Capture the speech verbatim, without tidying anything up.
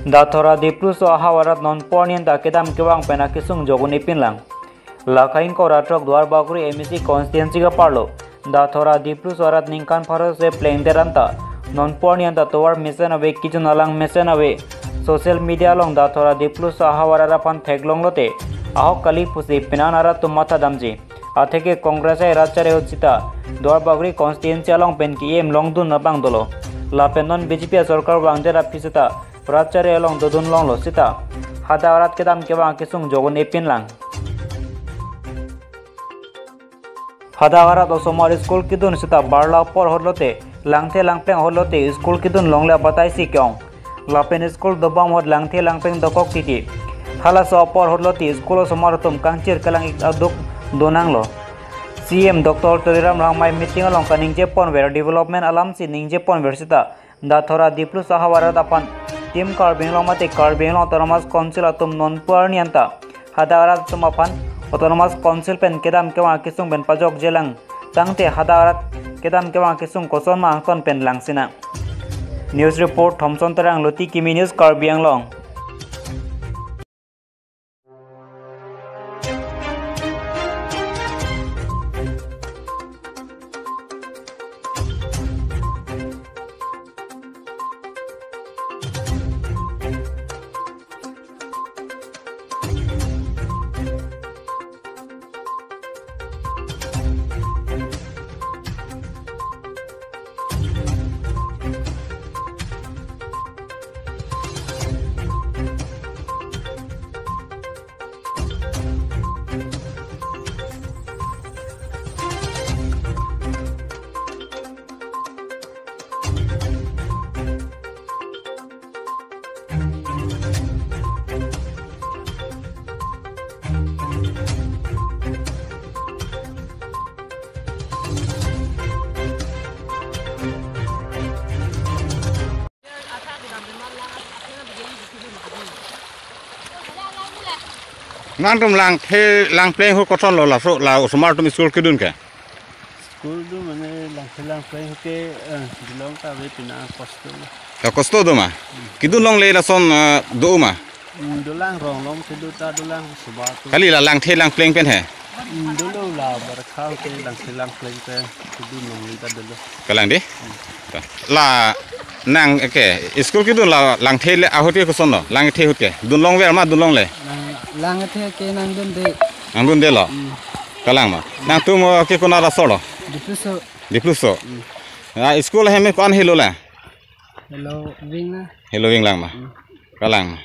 Dathora Dipluso ahavar arat non porni anta kedam kevang pen akesung jok un-e pinlang. Lakha ingkoi ra throk Duarbagori M A C constituency ke-arlo Dathora Dipluso arat ningkan pharo se plengdet anta non porni anta tovar mesen ave, kejun alang mesen ave. Social media along Dathora Dipluso ahavar arat aphan theklong lote ahok kali pusi penan arat atum matha damji. Atheke Congress ai rat chari ahut sita Duarbagori constituency along pen ke-em longdun abang dolo. Lapen non B J P asorkar vangdet aphi sita rat chari along dodun longlo sita hadak arat kedam kevang akesung jok un-e pinlang. Hadak arat osomar school kedun sita barla apor ahut lote, langthe langpleng ahut lote school kedun longle abatai si ke-ong. Lapen school dobom ahut langthe langpleng dokok titi. Halaso apor ahut lote school osomar atum kangchir kelang-ik aduk donanglo. C E M Doctor Tuliram Ronghang meeting along kaningje ponver development alam si ningje ponver sita Dathora Dipluso ahavar arat aphan Team Karbi Anglong mate Karbi Anglong Autonomous Council atum non porni anta hadak arat atum aphan Autonomous Council pen kedam kevang akesung pen pajokjelang tangte hadak arat kedam kevang akesung koson ma angton pen lang sinang. News report, Thomson Terang, Luti Kimi News, Karbi Anglong. Nangtum langthe langpleng ahut koson lo laso la osomar atum school kedun ke? School do mane langthe langpleng ahut ke, eh, dolong ta ave pina kosto. Ya kosto do ma? Kedun longle lason, eh, do ma? Hmm, dolang rong long kedo ta dolang soba atum. Kali la langthe langpleng pen he? Hmm, dolo la barkha ahut ke langthe langpleng pen kedun longle ta dolo. Kalang di? Ta. La nang ke school kedun la langthe le ahut ke koson lo? Langthe ahut ke. Dun longver ma dun longle? Lang, langthe ke nangdunde. Nangdunde lo? Hmm. Kalang ma. Nangtum, eh, ke konat asor lo? Dipluso. Dipluso. Hmm. Ah, school ahem ko-an helo la? Helo ving na. Helo ving lang ma. Hmm. Kalang ma.